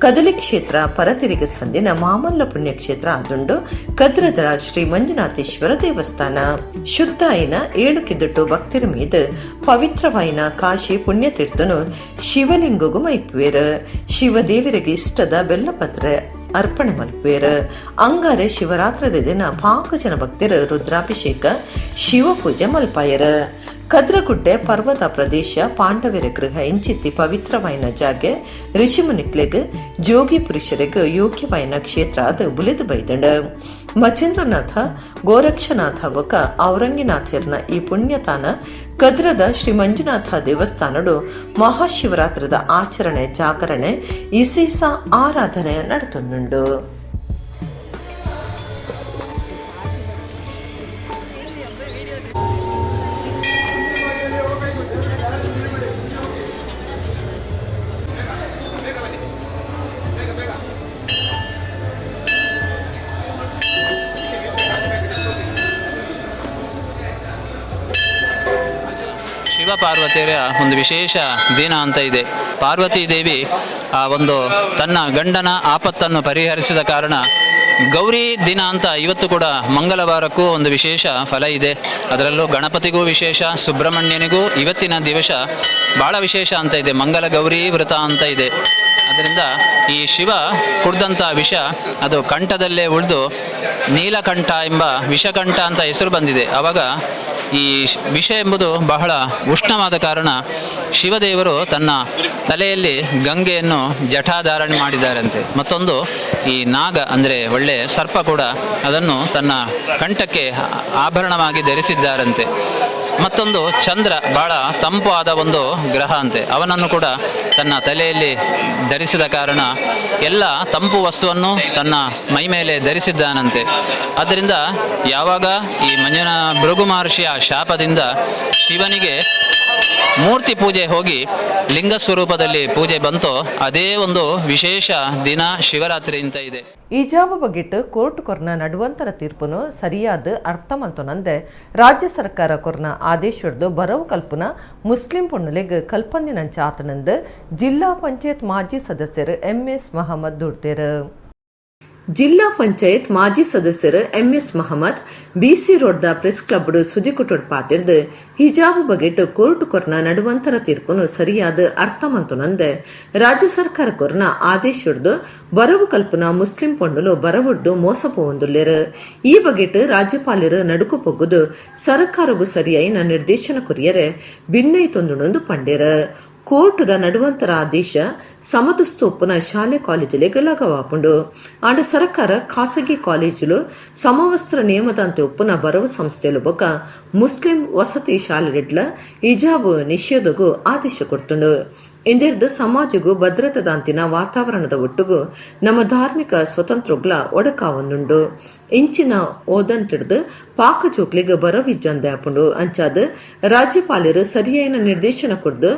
ಕದಲಿ ಕ್ಷೇತ್ರ ಪರತಿರಿಗೆ ಸಂದಿನ ಮಾಮಲ್ಲ ಪುಣ್ಯಕ್ಷೇತ್ರ ಆದುಂಡು ಕದ್ರದರ ಶ್ರೀ ಮಂಜುನಾಥೇಶ್ವರ ದೇವಸ್ಥಾನ. ಶುದ್ಧ ಆಯಿನ ಏಳು ಕಿದ್ದುಟ್ಟು ಭಕ್ತರ ಮೀದ ಪವಿತ್ರವಾಯಿನ ಕಾಶಿ ಪುಣ್ಯತೀರ್ಥನು ಶಿವಲಿಂಗಗೂ ಮೈಪುವೇರು. ಶಿವದೇವರಿಗೆ ಇಷ್ಟದ ಬೆಲ್ಲಪತ್ರೆ ಅರ್ಪಣೆ ಮಲ್ಪುವೇರು. ಅಂಗಾರೆ ಶಿವರಾತ್ರಿದ ದಿನ ಪಾಕ ಜನ ಭಕ್ತರು ರುದ್ರಾಭಿಷೇಕ ಶಿವಪೂಜೆ ಮಲ್ಪಾಯರು. ಕದ್ರಗುಡ್ಡೆ ಪರ್ವತ ಪ್ರದೇಶ ಪಾಂಡವರ ಗೃಹ ಇಂಚಿತ್ತಿ ಪವಿತ್ರವಾಯಿನ ಜಾಗೆ ಋಷಿಮುನಿಕ್ಲೆಗ್ ಜೋಗಿ ಪುರುಷರಿಗೆ ಯೋಗ್ಯವಾಯಿನ ಕ್ಷೇತ್ರ ಅದು ಬುಲಿದು ಬೈದಂಡ. ಮಚೇಂದ್ರನಾಥ ಗೋರಕ್ಷನಾಥ ಬೊಕ ಔರಂಗಿನಾಥರ್ನ ಈ ಪುಣ್ಯತಾನ ಕದ್ರದ ಶ್ರೀ ಮಂಜುನಾಥ ದೇವಸ್ಥಾನಡು ಮಹಾಶಿವರಾತ್ರಿದ ಆಚರಣೆ ಜಾಗರಣೆ ಇಸೀಸ ಆರಾಧನೆ ನಡತೊಂದುಂಡು. ಶಿವ ಪಾರ್ವತಿಯರ ಒಂದು ವಿಶೇಷ ದಿನ ಅಂತ ಇದೆ. ಪಾರ್ವತಿ ದೇವಿ ಆ ಒಂದು ತನ್ನ ಗಂಡನ ಆಪತ್ತನ್ನು ಪರಿಹರಿಸಿದ ಕಾರಣ ಗೌರಿ ದಿನ ಅಂತ ಇವತ್ತು ಕೂಡ ಮಂಗಳವಾರಕ್ಕೂ ಒಂದು ವಿಶೇಷ ಫಲ ಇದೆ. ಅದರಲ್ಲೂ ಗಣಪತಿಗೂ ವಿಶೇಷ, ಸುಬ್ರಹ್ಮಣ್ಯನಿಗೂ ಇವತ್ತಿನ ದಿವಸ ಭಾಳ ವಿಶೇಷ ಅಂತ ಇದೆ. ಮಂಗಲ ಗೌರಿ ವ್ರತ ಅಂತ ಇದೆ. ಅದರಿಂದ ಈ ಶಿವ ಕುಡ್ದಂಥ ವಿಷ ಅದು ಕಂಠದಲ್ಲೇ ಉಳಿದು ನೀಲಕಂಠ ಎಂಬ ವಿಷಕಂಠ ಅಂತ ಹೆಸರು ಬಂದಿದೆ. ಆವಾಗ ಈ ವಿಷ ಎಂಬುದು ಬಹಳ ಉಷ್ಣವಾದ ಕಾರಣ ಶಿವದೇವರು ತನ್ನ ತಲೆಯಲ್ಲಿ ಗಂಗೆಯನ್ನು ಜಟಾಧಾರಣೆ ಮಾಡಿದ್ದಾರಂತೆ. ಮತ್ತೊಂದು ಈ ನಾಗ ಅಂದರೆ ಒಳ್ಳೆ ಸರ್ಪ ಕೂಡ ಅದನ್ನು ತನ್ನ ಕಂಠಕ್ಕೆ ಆಭರಣವಾಗಿ ಧರಿಸಿದ್ದಾರಂತೆ. ಮತ್ತೊಂದು ಚಂದ್ರ ಬಹಳ ತಂಪು ಆದ ಒಂದು ಗ್ರಹ ಅಂತೆ, ಅವನನ್ನು ಕೂಡ ತನ್ನ ತಲೆಯಲ್ಲಿ ಧರಿಸಿದ ಕಾರಣ ಎಲ್ಲ ತಂಪು ವಸ್ತುವನ್ನು ತನ್ನ ಮೈ ಮೇಲೆ ಧರಿಸಿದ್ದಾನಂತೆ. ಆದ್ದರಿಂದ ಯಾವಾಗ ಈ ಮಂಜುನಾ ಭೃಗು ಮಹರ್ಷಿಯ ಶಾಪದಿಂದ ಶಿವನಿಗೆ ಮೂರ್ತಿ ಪೂಜೆ ಹೋಗಿ ಲಿಂಗ ಸ್ವರೂಪದಲ್ಲಿ ಪೂಜೆ ಬಂತೋ ಅದೇ ಒಂದು ವಿಶೇಷ ದಿನ ಶಿವರಾತ್ರಿ ಅಂತ ಇದೆ. ಈಜಾಬು ಬಗ್ಗಿಟ್ಟು ಕೋರ್ಟ್ ಕೊರ್ನ ನಡುವಂತರ ತೀರ್ಪುನು ಸರಿಯಾದ ಅರ್ಥ ಮಲ್ತೊನಂದೆ ರಾಜ್ಯ ಸರ್ಕಾರ ಕೊರ್ನ ಆದೇಶಡ್ದು ಬರವು ಕಲ್ಪನ ಮುಸ್ಲಿಂ ಪೊಣ್ಣುಲೆಗ್ ಕಲ್ಪಂದಿನಂಚ ಆತನಂದು ಜಿಲ್ಲಾ ಪಂಚಾಯತ್ ಮಾಜಿ ಸದಸ್ಯರು ಎಂ ಎಸ್ ಮಹಮ್ಮದ್ ದುಡ್ತೇರು. ಜಿಲ್ಲಾ ಪಂಚಾಯತ್ ಮಾಜಿ ಸದಸ್ಯರು MS Mohammed ಬಿಸಿ ರೋಡ್ದ ಪ್ರೆಸ್ ಕ್ಲಬ್ಡ್ ಸುದಿಕುಟುಡ್ ಪಾತಿರ್ದು ಹಿಜಾಬ್ ಬಗೆಟ್ ಕೋರ್ಟ್ ಕೊರ್ನ ನಡುವಂತರ ತೀರ್ಪುನು ಸರಿಯಾದ ಅರ್ಥ ಮಲ್ತುನಂದೆ ರಾಜ್ಯ ಸರ್ಕಾರ ಕೊರ್ನ ಆದೇಶಡ್ದು ಬರವು ಕಲ್ಪನ ಮುಸ್ಲಿಂ ಪೊಂಡುಲು ಬರವುಡ್ದು ಮೋಸ ಪೋವೊಂದುಲ್ಲೆರ್. ಈ ಬಗೆಟ್ ರಾಜ್ಯಪಾಲರು ನಡುಕು ಪೊಗ್ಗುದು ಸರ್ಕಾರವು ಸರಿಯಾಯಿನ ನಿರ್ದೇಶನ ಕೊರಿಯರೆ ಭಿನ್ನೈತೊಂದುಣೊಂದು ಪಂಡೇರ್. ಕೋರ್ಟುದ ನಡುವಂತರ ಆದೇಶ ಸಮದುಸ್ತು ಉಪ್ಪುನ ಶಾಲೆ ಕಾಲೇಜುಲೆಗ್ ಲಗವಾಪುಂಡು. ಆಂಡ ಸರ್ಕಾರ ಖಾಸಗಿ ಕಾಲೇಜುಲು ಸಮವಸ್ತ್ರ ನಿಯಮದಂತೆ ಉಪ್ಪುನ ಬರವು ಸಂಸ್ಥೆಲು ಬೊಕ ಮುಸ್ಲಿಂ ವಸತಿ ಶಾಲೆಡ್ಲ ಹಿಜಾಬ್ ನಿಷೇಧಗೂ ಆದೇಶ ಕೊಡ್ತುಂಡು. ಇಂದೆರ್ದು ಸಮಾಜಗೂ ಭದ್ರತೆದಾಂತಿನ ವಾತಾವರಣದ ಒಟ್ಟುಗು ನಮ್ಮ ಧಾರ್ಮಿಕ ಸ್ವತಂತ್ರಗ್ಲ ಒಡಕಾವೊಂದುಂಡು. ಇಂಚಿನ ಓದಂಟಿಡ್ದು ಪಾಕ ಜೋಕ್ಲಿಗ್ ಬರವಿಜ್ಜಂದೆ ಆಪುಂಡು. ಅಂಚಾದ್ ರಾಜ್ಯಪಾಲರು ಸರಿಯಾಯಿನ ನಿರ್ದೇಶನ ಕೊರ್ದು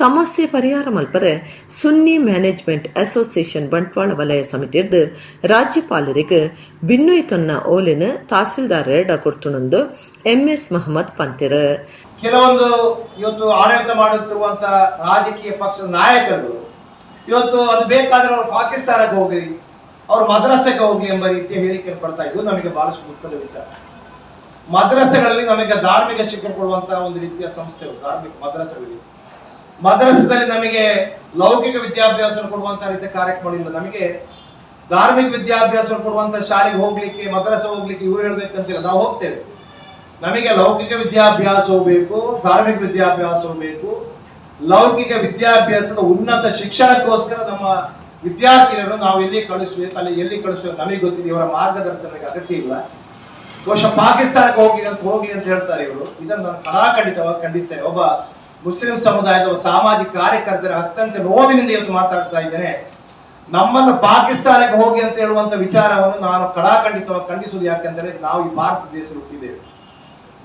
ಸಮಸ್ಯೆ ಪರಿಹಾರ ಮಲ್ಪರೆ ಸುನ್ನಿ ಮ್ಯಾನೇಜ್ಮೆಂಟ್ ಅಸೋಸಿಯೇಷನ್ ಬಂಟ್ವಾಳ ವಲಯ ಸಮಿತಿರ್ದು ರಾಜ್ಯಪಾಲರಿಗೆ ಬಿನ್ನೊಯ್ತೊನ್ನ ಓಲೆನ್ ತಹಸೀಲ್ದಾರ್ ಕೊರ್ತುಣೊಂದು ಎಂಎಸ್ ಮಹಮ್ಮದ್ ಪಂತೆರ್. ಕೆಲವೊಂದು ಇವತ್ತು ಆಡಳಿತ ಮಾಡುತ್ತಿರುವಂತ ರಾಜಕೀಯ ಪಕ್ಷದ ನಾಯಕರು ಇವತ್ತು ಅದು ಬೇಕಾದ್ರೆ ಅವರು ಪಾಕಿಸ್ತಾನಕ್ಕೆ ಹೋಗ್ಲಿ, ಅವರು ಮದ್ರಸಕ್ಕೆ ಹೋಗ್ಲಿ ಎಂಬ ರೀತಿಯ ಹೇಳಿಕೆ ಕೊಡ್ತಾ ಇದ್ದು ನಮಗೆ ಬಹಳಷ್ಟು ದುಃಖದ ವಿಚಾರ. ಮದ್ರಸೆಗಳಲ್ಲಿ ನಮಗೆ ಧಾರ್ಮಿಕ ಶಿಕ್ಷಣ ಕೊಡುವಂತಹ ಒಂದು ರೀತಿಯ ಸಂಸ್ಥೆಗಳು ಧಾರ್ಮಿಕ ಮದ್ರಸೆಗಳಿವೆ. ಮದ್ರಸದಲ್ಲಿ ನಮಗೆ ಲೌಕಿಕ ವಿದ್ಯಾಭ್ಯಾಸ ಕೊಡುವಂತಹ ರೀತಿಯ ಕಾರ್ಯಕ್ರಮಗಳಿಲ್ಲ. ನಮಗೆ ಧಾರ್ಮಿಕ ವಿದ್ಯಾಭ್ಯಾಸ ಕೊಡುವಂತಹ ಶಾಲೆಗೆ ಹೋಗ್ಲಿಕ್ಕೆ, ಮದ್ರಸ ಹೋಗ್ಲಿಕ್ಕೆ ಇವ್ರು ಹೇಳ್ಬೇಕಂತಿಲ್ಲ, ನಾವು ಹೋಗ್ತೇವೆ. ನಮಗೆ ಲೌಕಿಕ ವಿದ್ಯಾಭ್ಯಾಸವೂ ಬೇಕು, ಧಾರ್ಮಿಕ ವಿದ್ಯಾಭ್ಯಾಸವೂ ಬೇಕು. ಲೌಕಿಕ ವಿದ್ಯಾಭ್ಯಾಸದ ಉನ್ನತ ಶಿಕ್ಷಣಕ್ಕೋಸ್ಕರ ನಮ್ಮ ವಿದ್ಯಾರ್ಥಿಗಳನ್ನು ನಾವು ಎಲ್ಲಿ ಕಳಿಸ್ಬೇಕು, ಅಲ್ಲಿ ಎಲ್ಲಿ ಕಳಿಸ್ಬೇಕು ನಮಗೆ ಗೊತ್ತಿದೆ. ಇವರ ಮಾರ್ಗದರ್ಶನಕ್ಕೆ ಅಗತ್ಯ ಇಲ್ಲ. ಬಹುಶಃ ಪಾಕಿಸ್ತಾನಕ್ಕೆ ಹೋಗ್ಲಿ ಅಂತ ಹೇಳ್ತಾರೆ ಇವರು. ಇದನ್ನು ನಾನು ಕಡಾಖಂಡಿತವಾಗಿ ಖಂಡಿಸ್ತೇನೆ. ಒಬ್ಬ ಮುಸ್ಲಿಂ ಸಮುದಾಯದ ಒಬ್ಬ ಸಾಮಾಜಿಕ ಕಾರ್ಯಕರ್ತರ ಅತ್ಯಂತ ನೋವಿನಿಂದ ಇವತ್ತು ಮಾತಾಡ್ತಾ ಇದ್ದೇನೆ. ನಮ್ಮನ್ನು ಪಾಕಿಸ್ತಾನಕ್ಕೆ ಹೋಗಿ ಅಂತ ಹೇಳುವಂತ ವಿಚಾರವನ್ನು ನಾನು ಕಡಾಖಂಡಿತವಾಗಿ ಖಂಡಿಸುವುದು. ಯಾಕೆಂದರೆ ನಾವು ಈ ಭಾರತ ದೇಶದಲ್ಲಿ ಹುಟ್ಟಿದ್ದೇವೆ.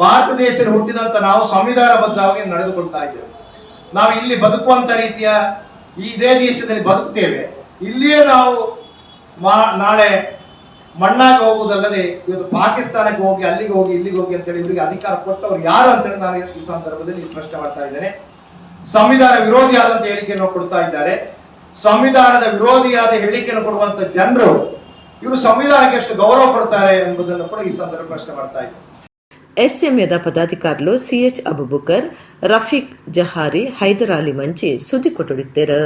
ಭಾರತ ದೇಶದಲ್ಲಿ ಹುಟ್ಟಿದಂತ ನಾವು ಸಂವಿಧಾನಬದ್ಧವಾಗಿ ನಡೆದುಕೊಳ್ತಾ ಇದ್ದೇವೆ. ನಾವು ಇಲ್ಲಿ ಬದುಕುವಂತ ರೀತಿಯ ಇದೇ ದೇಶದಲ್ಲಿ ಬದುಕ್ತೇವೆ. ಇಲ್ಲಿಯೇ ನಾವು ನಾಳೆ ಮಣ್ಣಾಗಿ ಹೋಗುವುದಲ್ಲದೆ ಇವತ್ತು ಪಾಕಿಸ್ತಾನಕ್ಕೆ ಹೋಗಿ, ಅಲ್ಲಿಗೆ ಹೋಗಿ, ಇಲ್ಲಿಗೆ ಹೋಗಿ ಅಂತೇಳಿ ಇವರಿಗೆ ಅಧಿಕಾರ ಕೊಟ್ಟವರು ಯಾರು ಅಂತೇಳಿ ನಾನು ಈ ಸಂದರ್ಭದಲ್ಲಿ ಪ್ರಶ್ನೆ ಮಾಡ್ತಾ ಇದ್ದೇನೆ. ಸಂವಿಧಾನ ವಿರೋಧಿಯಾದಂತ ಹೇಳಿಕೆಯನ್ನು ಕೊಡ್ತಾ ಇದ್ದಾರೆ. ಸಂವಿಧಾನದ ವಿರೋಧಿಯಾದ ಹೇಳಿಕೆಯನ್ನು ಕೊಡುವಂತ ಜನರು ಇವರು ಸಂವಿಧಾನಕ್ಕೆ ಎಷ್ಟು ಗೌರವ ಕೊಡ್ತಾರೆ ಎಂಬುದನ್ನು ಕೂಡ ಈ ಸಂದರ್ಭ ಪ್ರಶ್ನೆ ಮಾಡ್ತಾ ಇದ್ದಾರೆ. ಎಸ್ಎಂಎದ ಪದಾಧಿಕಾರಿಲು ಸಿಎಚ್ ಅಬುಬಕರ್, ರಫೀಕ್ ಜಹಾರಿ, ಹೈದರ್ ಅಲಿ ಮಂಚಿ ಸುದ್ದಿ ಕೊಟ್ಟುಡಿತ್ತೇರು.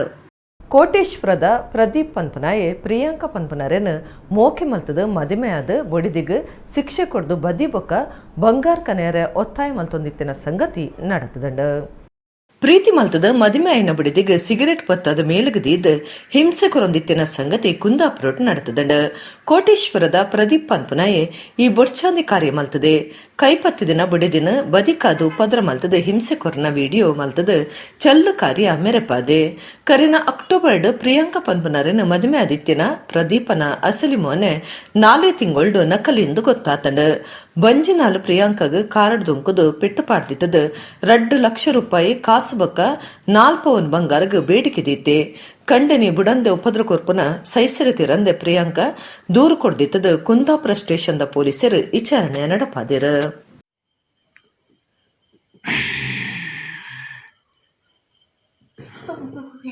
ಕೋಟೇಶ್ವರದ ಪ್ರದೀಪ್ ಪನ್ಪನಾಯೆ ಪ್ರಿಯಾಂಕಾ ಪನ್ಪನರೆನ್ ಮೋಕೆ ಮಲ್ತದ ಮದಿಮೆಯಾದ ಬೊಡಿದಿಗ್ ಶಿಕ್ಷೆ ಕೊಡ್ದು ಬದಿ ಬೊಕ್ಕ ಬಂಗಾರ್ ಕನೆಯರ ಒತ್ತಾಯ ಮಲ್ತೊಂದಿತ್ತಿನ ಸಂಗತಿ நடத்துದಂಡ. ಪ್ರೀತಿ ಮಲ್ತದ ಮದಿಮೆ ಆಯ್ನ ಬಿಡಿದಿಗ್ ಸಿಗರೆಟ್ ಪತ್ತದ ಮೇಲುಗದೀದ್ ಹಿಂಸೆ ಕೊರೊಂದಿತ್ತಿನ ಸಂಗತಿ ಕುಂದಾಪುರಟ್ நடத்துದಂಡ. ಕೋಟೇಶ್ವರದ ಪ್ರದೀಪ್ ಪನ್ಪನಾಯೆ ಈ ಬೊಡ್ಚಾಂದಿ ಕಾರ್ಯ ಮಲ್ತದೆ. ಕೈಪತ್ತಿದಿನ ಬಿಡಿದಿನ ಬದಿಕಾದು ಉಪದ್ರ ಮಲ್ತದ ಹಿಂಸೆ ಕೊರನ ವಿಡಿಯೋ ಮಲ್ತದ ಚಲ್ಲು ಕಾರ್ಯ ಮೆರೆಪಾದೆ. ಕರಿನ ಅಕ್ಟೋಬರ್ ಪ್ರಿಯಾಂಕಾ ಪನ್ಪನರನ್ ಮದುವೆ ಆದಿತ್ಯನ ಪ್ರದೀಪನ ಅಸಲಿ ಮೋನೆ 4 ತಿಂಗೊಳ್ಡು ನಕಲಿಂದು ಗೊತ್ತಾತಂಡ. ಬಂಜಿನಾಲು ಪ್ರಿಯಾಂಕಾಗ್ ಕಾರಡ್ ದುಂಕುದು ಪೆಟ್ಟು ಪಾಡ್ದಿತ್ತದ 2 ಲಕ್ಷ ರೂಪಾಯಿ ಕಾಸು ಬೊಕ್ಕ 4 ಪವನ್ ಬಂಗಾರಗ್ ಬೇಡಿಕೆ ದೀತೆ. ಕಂಡನಿ ಬುಡಂದೆ ಉಪದ್ರ ಕೊರ್ಪುನ ಸೈಸರೆ ತಿರಂದೆ ಪ್ರಿಯಾಂಕಾ ದೂರು ಕೊಡ್ದಿತ್ತದ ಕುಂದಾಪುರ ಸ್ಟೇಷನ್ದ ಪೊಲೀಸರು ವಿಚಾರಣೆ நடப்பாದಿರು.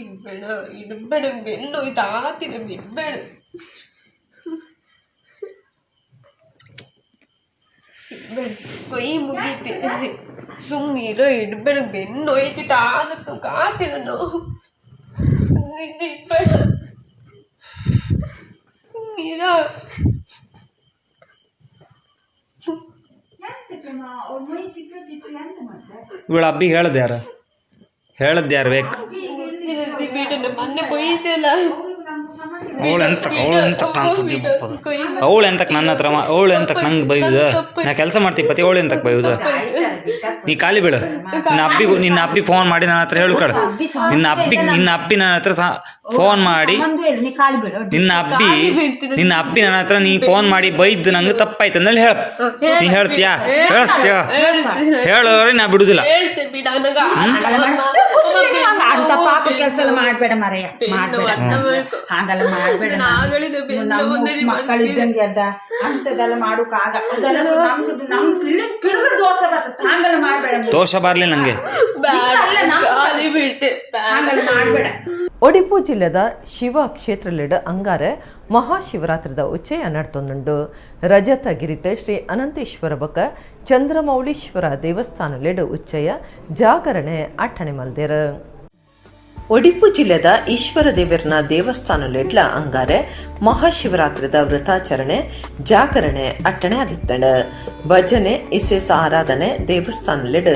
ಇಡ್ಬೇಡ ಇಡ್ಬೇಡ, ಬೆನ್ನು ಇದಾತಿದೆ, ಬಿಡ್ಬೇಡ ಇಡ್ಬೇಡ, ಕೈ ಮುಗೀತಿ, ಸುಮ್ಮನಿರೋ, ಇಡ್ಬೇಡ, ಬೆನ್ನು ನೋಯ್ತಿತ್ತು, ಆಗತ್ತು ಕಾತಿರ ನೋವು, ಇಡ್ಬೇಡ, ಸುಮ್ಮನಿರೋ. ಇವಳ ಅಬ್ಬಿಗೆ ಹೇಳದ್ ಯಾರು? ಹೇಳದ್ ಯಾರು ಬೇಕು? ಮೊನ್ನೆ ಬೈದೆಲ್ಲ. ಅವಳು ಎಂತ, ಅವಳು ಎಂತಕ್ಕೆ ನಾನು ಸುದ್ದಿ ಬಪ್ಪದು? ಅವಳು ಎಂತಕ್ಕೆ ನನ್ನ ಹತ್ರ, ಅವಳು ಎಂತಕ್ಕೆ ನಂಗೆ ಬೈಯುದ? ನಾ ಕೆಲಸ ಮಾಡ್ತೀವಿ ಪತಿ, ಅವಳು ಎಂತಕ್ಕೆ ಬೈಯುದ? ನೀ ಖಾಲಿ ಬೀಳು. ನಿನ್ನ ಅಬ್ಬಿ ಫೋನ್ ಮಾಡಿ ನನ್ನ ಹತ್ರ ಹೇಳು ಕಡೆ. ನಿನ್ನ ಅಬ್ಬಿ ನನ್ನ ಹತ್ರ ಫೋನ್ ಮಾಡಿ, ನಿನ್ನ ಅಬ್ಬಿ ನನ್ನ ಹತ್ರ ನೀ ಫೋನ್ ಮಾಡಿ ಬೈದ್ದು ನಂಗೆ ತಪ್ಪಾಯ್ತು ಅಂದೇಳಿ ಹೇಳ. ನೀ ಹೇಳ್ತೀಯಾ? ಹೇಳಿಸ್ತೀಯ? ಹೇಳೋರೆ ನಾ ಬಿಡುದಿಲ್ಲ. ಅಂತ ಪಾಪ ಕೆಲಸ ಎಲ್ಲ ಮಾಡಬೇಡ ಮಾರಾಯ, ಮಾಡಬೇಡ, ಹಾಗೆಲ್ಲ ಮಾಡಬೇಡ. ಮಕ್ಕಳಿದ್ದಂಗೆ ಅದ ಅಂತದೆಲ್ಲ ಮಾಡೋಕ್ಕಾಗ ಅದೆಲ್ಲ ನಮ್ದು ನಮ್ ಪಿಳ್ಳು ದೋಷ ಬರ್ತದೆ, ಹಂಗೆಲ್ಲ ಮಾಡಬೇಡ. ದೋಷ ಬರ್ಲಿ ನಂಗೆ. ಹಾಗೆಲ್ಲ ಮಾಡಬೇಡ. ಒಡಿಪು ಜಿಲ್ಲೆದ ಶಿವ ಕ್ಷೇತ್ರಲೆಡ್ ಅಂಗಾರೆ ಮಹಾಶಿವರಾತ್ರಿದ ಉಚ್ಚಯ ನಡ್ತೊಂದುಂಡು. ರಜತಗಿರಿಟ್ ಶ್ರೀ ಅನಂತೇಶ್ವರ ಬೊಕ್ಕ ಚಂದ್ರಮೌಳೀಶ್ವರ ದೇವಸ್ಥಾನಲೆಡ್ ಉಚ್ಚಯ ಜಾಗರಣೆ ಅಟ್ಟಣೆ ಮಲ್ದೆರ್. ಒಡಿಪು ಜಿಲ್ಲೆದ ಈಶ್ವರ ದೇವರ್ನ ದೇವಸ್ಥಾನಲೆಡ್ಲ ಅಂಗಾರೆ ಮಹಾಶಿವರಾತ್ರಿದ ವ್ರತಾಚರಣೆ ಜಾಗರಣೆ ಅಟ್ಟಣೆ ಆದಿತ್ತಂಡ. ಭಜನೆ ಇಸೇಸ ಆರಾಧನೆ ದೇವಸ್ಥಾನಲೆಡ್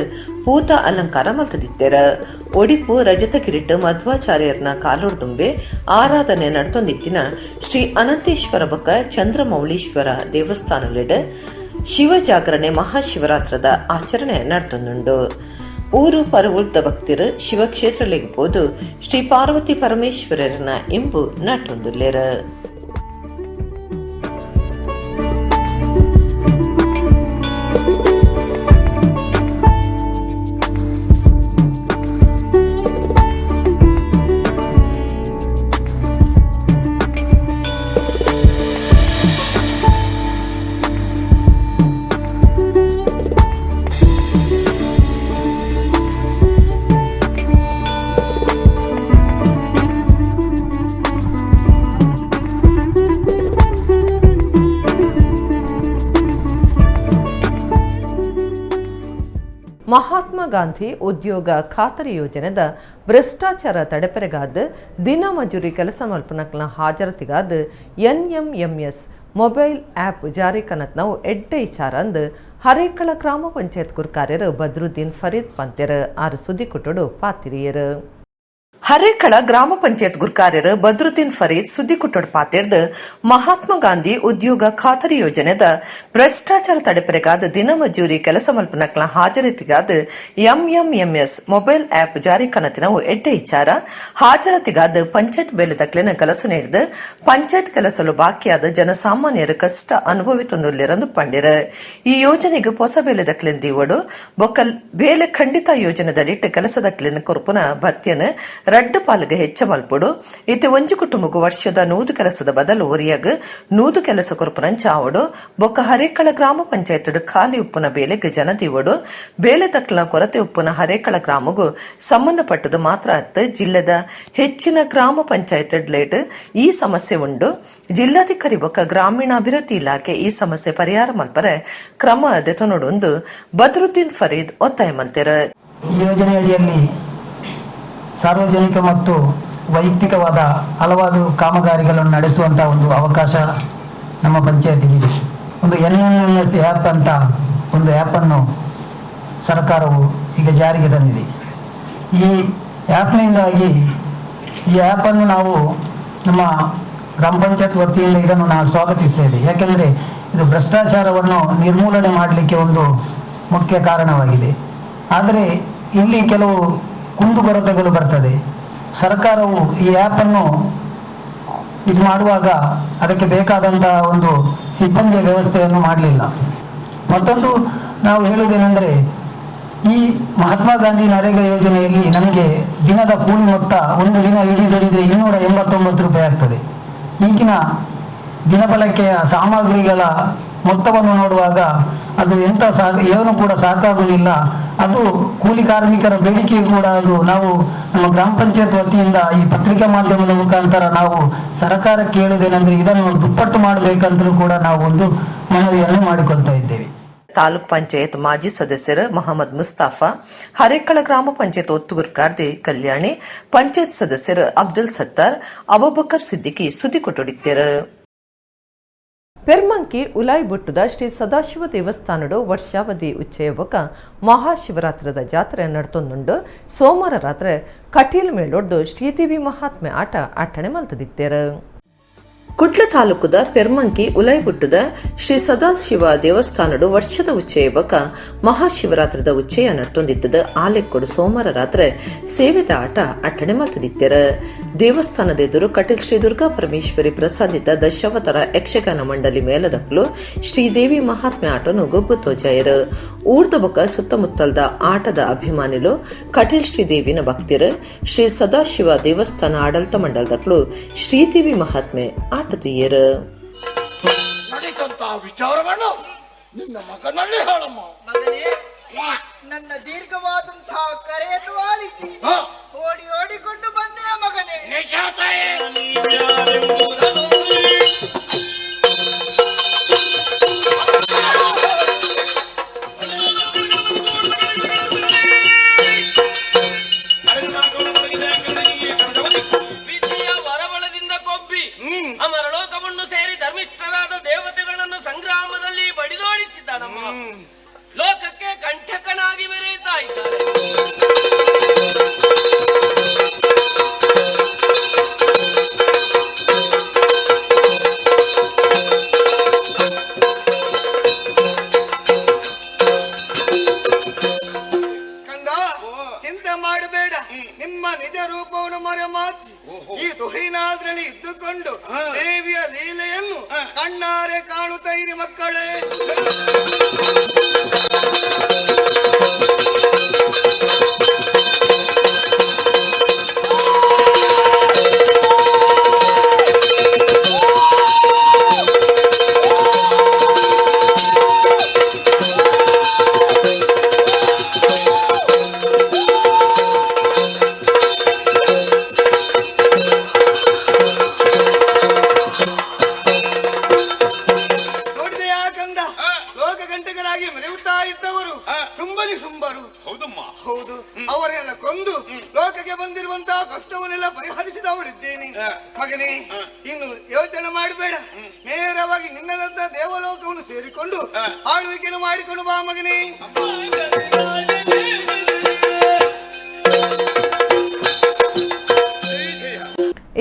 ಪೂತ ಅಲಂಕಾರ ಮಲ್ತದಿತ್ತೆರ್. ಒಡಿಪು ರಜತಗಿರಿಟ್ ಮಧ್ವಾಚಾರ್ಯರ್ನ ಕಾಲೊಡ್ದುಂಬೆ ಆರಾಧನೆ ನಡ್ತೊಂದಿತ್ತಿನ ಶ್ರೀ ಅನಂತೇಶ್ವರ ಬೊಕ್ಕ ಚಂದ್ರಮೌಳೀಶ್ವರ ದೇವಸ್ಥಾನಲೆಡ್ ಶಿವಜಾಗರಣೆ ಮಹಾಶಿವರಾತ್ರದ ಆಚರಣೆ ನಡ್ತೊಂದುಂಡು. ಊರು ಪರವುಳ್ದ ಭಕ್ತರು ಶಿವಕ್ಷೇತ್ರಲೆಗ್ ಪೋದು ಶ್ರೀ ಪಾರ್ವತಿ ಪರಮೇಶ್ವರರನ ಇಂಬು ನಟೊಂದುಲ್ಲೆರ್. ಮಹಾತ್ಮ ಗಾಂಧಿ ಉದ್ಯೋಗ ಖಾತರಿ ಯೋಜನೆದ ಭ್ರಷ್ಟಾಚಾರ ತಡೆಪೆರೆಗಾದ ದಿನ ಮಜೂರಿ ಕೆಲಸ ಮಲ್ಪನಕ್ಲ ಹಾಜರತಿಗಾದ ಎನ್ಎಂಎಂಎಸ್ ಮೊಬೈಲ್ ಆ್ಯಪ್ ಜಾರಿ ಕನತ್ನವು ಎಡ್ಡೆ ವಿಚಾರ ಅಂದ್ ಹರೇಕಳ ಗ್ರಾಮ ಪಂಚಾಯತ್ ಗುರ್ಕಾರ್ಯರು ಬದ್ರುದ್ದೀನ್ ಫರೀದ್ ಪಂತೆರ್ ಆರು ಸುದ್ದಿಕುಟುಡು ಪಾತಿರಿಯರು. ಹರೇಕಳ ಗ್ರಾಮ ಪಂಚಾಯತ್ ಗುರ್ಕಾರ್ಯರು ಬದ್ರುದ್ದೀನ್ ಫರೀದ್ ಸುದ್ದಿಕುಟ್ಟಡ್ ಪಾತಿರ್ದ್ ಮಹಾತ್ಮ ಗಾಂಧಿ ಉದ್ಯೋಗ ಖಾತರಿ ಯೋಜನೆದ ಭ್ರಷ್ಟಾಚಾರ ತಡೆಪೆರೆಗಾದ ದಿನ ಮಜೂರಿ ಕೆಲಸ ಮಲ್ಪನಕ್ಲ ಹಾಜರತಿಗಾದ ಎಂಎಂಎಂಎಸ್ ಮೊಬೈಲ್ ಆ್ಯಪ್ ಜಾರಿ ಕನತಿನವು ಎಡ್ಡೆ ವಿಚಾರ. ಹಾಜರತಿಗಾದ ಪಂಚಾಯತ್ ಬೇಲೆದಕ್ಲೆನ ಕಲಸು ನೀಡಿದ ಪಂಚಾಯತ್ ಕೆಲಸಲು ಬಾಕಿಯಾದ ಜನಸಾಮಾನ್ಯರ ಕಷ್ಟ ಅನುಭವಿತೊಂದುಲ್ಲೆರಂದು ಪಂಡಿರ. ಈ ಯೋಜನೆಗೆ ಹೊಸ ಬೇಲೆದಕ್ಲೆನ್ ದೀವಡು ಬೊಕ್ಕಲ್ ಬೇಲೆ ಖಂಡಿತ ಯೋಜನೆದಡಿಟ್ಟು ಕೆಲಸದಕ್ಲೆನ ಕೊರ್ಪುನ ಭತ್ಯನ ರಡ್ಡು ಪಾಲಿಗೆ ಹೆಚ್ಚ ಮಲ್ಪುಡು. ಇತ್ತೆ ಒಂಜಿ ಕುಟುಂಬಗು ವರ್ಷದ 100 ಕೆಲಸದ ಬದಲು ಒರಿಯಾಗ 100 ಕೆಲಸ ಕೊರ್ಪುನಂಚ ಆವಡು. ಬೊಕ್ಕ ಹರೇಕಳ ಗ್ರಾಮ ಪಂಚಾಯತ್ ಖಾಲಿ ಉಪ್ಪುನ ಬೇಲೆಗ್ ಜನ ದೀವಡು. ಬೇಲೆ ತಕ್ಲ ಕೊರತೆ ಉಪ್ಪುನ ಹರೇಕಳ ಗ್ರಾಮಗೂ ಸಂಬಂಧಪಟ್ಟದು ಮಾತ್ರ ಅತ್ತ ಜಿಲ್ಲೆದ ಹೆಚ್ಚಿನ ಗ್ರಾಮ ಪಂಚಾಯತ್ ಲೇಟ್ ಈ ಸಮಸ್ಯೆ ಉಂಡು. ಜಿಲ್ಲಾಧಿಕಾರಿ ಬೊಕ್ಕ ಗ್ರಾಮೀಣಾಭಿವೃದ್ಧಿ ಇಲಾಖೆ ಈ ಸಮಸ್ಯೆ ಪರಿಹಾರ ಮಲ್ಪರೆ ಕ್ರಮ ದೆತೊನೊಡೊಂದು ಬದ್ರುದ್ದೀನ್ ಫರೀದ್ ಒತ್ತಾಯ ಮಲ್ತೆರ್. ಯೋಜನೆಯಡಿಯಲ್ಲಿ ಸಾರ್ವಜನಿಕ ಮತ್ತು ವೈಯಕ್ತಿಕವಾದ ಹಲವಾರು ಕಾಮಗಾರಿಗಳನ್ನು ನಡೆಸುವಂಥ ಒಂದು ಅವಕಾಶ ನಮ್ಮ ಪಂಚಾಯತಿಗಿದೆ. ಒಂದು ಎನ್ಎನ್ಎಸ್ ಆ್ಯಪ್ ಅಂತ ಒಂದು ಆ್ಯಪನ್ನು ಸರ್ಕಾರವು ಈಗ ಜಾರಿಗೆ ತಂದಿದೆ. ಈ ಆ್ಯಪ್ನಿಂದಾಗಿ ಈ ಆ್ಯಪನ್ನು ನಾವು ನಮ್ಮ ಗ್ರಾಮ ಪಂಚಾಯತ್ ವತಿಯಿಂದ ಇದನ್ನು ನಾವು ಸ್ವಾಗತಿಸ್ತೇವೆ. ಯಾಕೆಂದರೆ ಇದು ಭ್ರಷ್ಟಾಚಾರವನ್ನು ನಿರ್ಮೂಲನೆ ಮಾಡಲಿಕ್ಕೆ ಒಂದು ಮುಖ್ಯ ಕಾರಣವಾಗಿದೆ. ಆದರೆ ಇಲ್ಲಿ ಕೆಲವು ಕುಂದುಕೊರತೆಗಳು ಬರ್ತದೆ. ಸರ್ಕಾರವು ಈ ಆ್ಯಪನ್ನು ಇದು ಮಾಡುವಾಗ ಅದಕ್ಕೆ ಬೇಕಾದಂತಹ ಒಂದು ಸಿಬ್ಬಂದಿಯ ವ್ಯವಸ್ಥೆಯನ್ನು ಮಾಡಲಿಲ್ಲ. ಮತ್ತೊಂದು ನಾವು ಹೇಳುವುದೇನೆಂದರೆ, ಈ ಮಹಾತ್ಮ ಗಾಂಧಿ ನರೇಗಾ ಯೋಜನೆಯಲ್ಲಿ ನಮಗೆ ದಿನದ ಕೂಲಿ ಮೊತ್ತ ಒಂದು ದಿನ ಇಡೀ ದುಡಿದರೆ 289 ರೂಪಾಯಿ ಆಗ್ತದೆ. ಈಗಿನ ದಿನಬಳಕೆಯ ಸಾಮಗ್ರಿಗಳ ಮೊತ್ತವನ್ನು ನೋಡುವಾಗ ಅದು ಎಂಥ ಏನು ಕೂಡ ಸಾಕಾಗುವುದಿಲ್ಲ. ಅದು ಕೂಲಿ ಕಾರ್ಮಿಕರ ಬೇಡಿಕೆ ಕೂಡ ಅದು. ನಾವು ನಮ್ಮ ಗ್ರಾಮ ಪಂಚಾಯತ್ ವತಿಯಿಂದ ಈ ಪತ್ರಿಕಾ ಮಾಧ್ಯಮದ ಮುಖಾಂತರ ನಾವು ಸರ್ಕಾರಕ್ಕೆ ಹೇಳುವುದೇನೆಂದರೆ, ಇದನ್ನು ದುಪ್ಪಟ್ಟು ಮಾಡಬೇಕಂತಲೂ ಕೂಡ ನಾವು ಒಂದು ಮನವಿಯನ್ನು ಮಾಡಿಕೊಳ್ತಾ ಇದ್ದೇವೆ. ತಾಲೂಕ್ ಪಂಚಾಯತ್ ಮಾಜಿ ಸದಸ್ಯರು ಮೊಹಮ್ಮದ್ ಮುಸ್ತಾಫಾ, ಹರೇಕಳ ಗ್ರಾಮ ಪಂಚಾಯತ್ ಒತ್ತುಗುರ್ಕಾರ್ದಿ ಕಲ್ಯಾಣಿ, ಪಂಚಾಯತ್ ಸದಸ್ಯರು ಅಬ್ದುಲ್ ಸತ್ತಾರ್, ಅಬೂಬಕರ್ ಸಿದ್ದಿಕಿ ಸುದ್ದಿ ಕೊಟ್ಟೊಡಿತ್ತೇರು. ಪೆರ್ಮಂಕಿ ಉಲಾಯ್ಬುಟ್ಟದ ಶ್ರೀ ಸದಾಶಿವ ದೇವಸ್ಥಾನಡು ವರ್ಷಾವಧಿ ಉಚ್ಚಯ ಬೊಕ್ಕ ಮಹಾಶಿವರಾತ್ರದ ಜಾತ್ರೆ ನಡ್ತೊಂದುಂಡು. ಸೋಮವಾರ ರಾತ್ರಿ ಕಟೀಲ್ ಮೇಳೊಡ್ದು ಶ್ರೀದೇವಿ ಮಹಾತ್ಮೆ ಆಟ ಅಟ್ಟಣೆ ಮಲ್ತದಿತ್ತೇರು. ಕುಡ್ಲ ತಾಲೂಕುದ ಪೆರ್ಮಂಕಿ ಉಲೈಬುಟ್ಟದ ಶ್ರೀ ಸದಾಶಿವ ದೇವಸ್ಥಾನಡು ವರ್ಷದ ಉಚ್ಚಯ ಬೊಕ್ಕ ಮಹಾಶಿವರಾತ್ರದ ಉಚ್ಚಯ ನಡ್ತೊಂದಿತ್ತದ. ಆಲೆಕ್ಕೊಡು ಸೋಮವಾರ ರಾತ್ರಿ ಸೇವೆದ ಆಟ ಅಟ್ಟಣೆ ಮಲ್ತದಿತ್ತೆರ. ದೇವಸ್ಥಾನದ ಎದುರು ಕಟೀಲ್ ಶ್ರೀ ದುರ್ಗಾ ಪರಮೇಶ್ವರಿ ಪ್ರಸಾದಿತ ದಶಾವತಾರ ಯಕ್ಷಗಾನ ಮಂಡಳಿ ಮೇಲದಕ್ಲು ಶ್ರೀದೇವಿ ಮಹಾತ್ಮೆ ಆಟನು ಗೊಬ್ಬು ತೋಜಾಯರು. ಊರ್ದ ಬೊಕ್ಕ ಸುತ್ತಮುತ್ತಲ್ದ ಆಟದ ಅಭಿಮಾನಿಲು ಕಟೀಲ್ ಶ್ರೀದೇವಿನ ಭಕ್ತಿರು ಶ್ರೀ ಸದಾಶಿವ ದೇವಸ್ಥಾನ ಆಡಳಿತ ಮಂಡಲದಕ್ಲು ಶ್ರೀದೇವಿ ಮಹಾತ್ಮೆ ಆಟದುಯ್ಯರು. ನಡೀತಂತ ವಿಚಾರವನ್ನು ನಿನ್ನ ಮಗನಲ್ಲಿ ಹೇಳಮ್ಮ. ಮಗನೇ, ನನ್ನ ದೀರ್ಘವಾದಂತಹ ಕರೆಯನ್ನು ಆಲಿಸಿ ಓಡಿ ಓಡಿಕೊಂಡು ಬಂದೆ ಮಗನೇ. ವಿಧಿಯ ವರಬಲದಿಂದ ಕೊಬ್ಬಿ ಅಮರಲೋಕವನ್ನು ಸೇರಿ ಧರ್ಮಿಷ್ಠರಾದ ದೇವತೆಗಳನ್ನು ಸಂಗ್ರಾಮದಲ್ಲಿ ಬಡಿದೋಡಿಸಿದ ನಮ್ಮ ಲೋಕಕ್ಕೆ ಕಂಠಕನಾಗಿ ಮೆರೆಯುತ್ತಾ ಇದ್ದಾರೆ. ಕಂದ, ಚಿಂತೆ ಮಾಡಬೇಡ. ನಿಮ್ಮ ನಿಜ ರೂಪವನ್ನು ಮರೆಮಾಚಿ ಈ ತುಹಿನಾದ್ರಲ್ಲಿ ಇದ್ದುಕೊಂಡು ದೇವಿಯ ಲೀಲೆಯನ್ನು ಕಣ್ಣಾರೆ ಕಾಣುತ್ತಾ ಇರಿ ಮಕ್ಕಳೇ. ನೋಡಿದೆಯಾ ಕಂದ, ಲೋಕಗಂಟಕರಾಗಿ ಮೆರೆಯುತ್ತಾ ಇದ್ದವರು ಶುಂಬಲಿ ಶುಂಬರು. ಹೌದಮ್ಮ, ಹೌದು. ಅವರೆಲ್ಲ ಕೊಂದು ಲೋಕಕ್ಕೆ ಬಂದಿರುವಂತಹ ಕಷ್ಟವನ್ನೆಲ್ಲ ಪರಿಹರಿಸಿದವಳಿದ್ದೇನೆ ಮಗನೇ. ಇನ್ನು ಯೋಚನೆ ಮಾಡಬೇಡ, ನೇರವಾಗಿ ನಿನ್ನದಂತಹ ದೇವಲೋಕವನ್ನು ಸೇರಿಕೊಂಡು ಆಳ್ವಿಕೆಯನ್ನು ಮಾಡಿಕೊಂಡು ಬಾ ಮಗನೇ.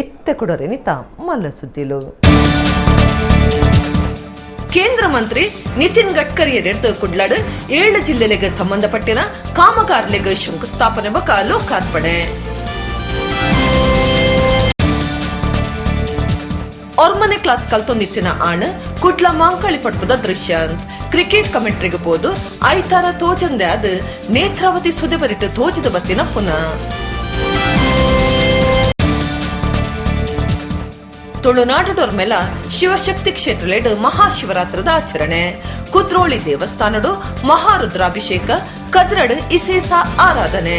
ಇತ್ತ ಕೊಡರೆನಿತ ಮಲ್ಲ ಸುದ್ದಿಲು. ಕೇಂದ್ರ ಮಂತ್ರಿ ನಿತಿನ್ ಗಡ್ಕರಿ ಎರೆಡ್ದು ಕುಡ್ಲಾಡು 7 ಜಿಲ್ಲೆಲೆಗೆ ಸಂಬಂಧಪಟ್ಟಿನ ಕಾಮಗಾರಿಲೆಗೆ ಶಂಕುಸ್ಥಾಪನೆ ಬೊಕ ಲೋಕಾರ್ಪಣೆ. ಒರ್ಮನೆ ಕ್ಲಾಸ್ ಕಲ್ತೊಂದಿತ್ತಿನ ಆಣ್ ಕುಡ್ಲ ಮಾಂಕಾಳಿ ಪಟ್ಪದ ದೃಶ್ಯ. ಕ್ರಿಕೆಟ್ ಕಮೆಂಟ್ರಿಗೆ ಪೋದು ಐತಾರ ತೋಜಂದೆ ಅದು ನೇತ್ರಾವತಿ ಸುದೆಬರಿಟ್ಟು ತೋಜಿದ ಬತ್ತಿನ ಪುನಃ. ತುಳುನಾಡುಡೋರ್ ಮೇಲ ಶಿವಶಕ್ತಿ ಕ್ಷೇತ್ರಲೇಡು ಮಹಾಶಿವರಾತ್ರದ ಆಚರಣೆ. ಕುದ್ರೋಳಿ ದೇವಸ್ಥಾನಡು ಮಹಾರುದ್ರಾಭಿಷೇಕ, ಕದ್ರಡು ಇಸೇಸ ಆರಾಧನೆ.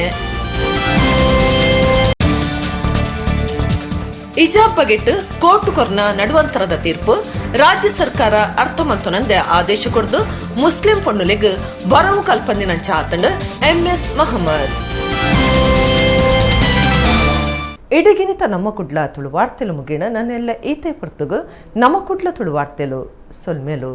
ಇಜಾಬ್ ಬಗೆಟ್ ಕೋರ್ಟ್ ಕೊರ್ನ ನಡುವಂತರದ ತೀರ್ಪು ರಾಜ್ಯ ಸರ್ಕಾರ ಅರ್ಥ ಮಲ್ತೊನಂದೆ ಆದೇಶ ಕೊಡ್ದು ಮುಸ್ಲಿಂ ಪೊಣ್ಣುಲೆಗ್ ಬರವು ಕಲ್ಪಂದಿನಂಚ ಆತಂಡ್ ಎಂಎಸ್ ಮಹಮ್ಮದ್. ಇಡಗಿನಿತ ನಮ್ಮ ಕುಡ್ಲ ತುಳು ವಾರ್ತೆಲು ಮುಗಿಣ ನನ್ನೆಲ್ಲ ಈತೆ ಪುರ್ತುಗು ನಮ್ಮ ಕುಡ್ಲ ತುಳು ವಾರ್ತೆಲು ಸೊಲ್ಮೇಲು.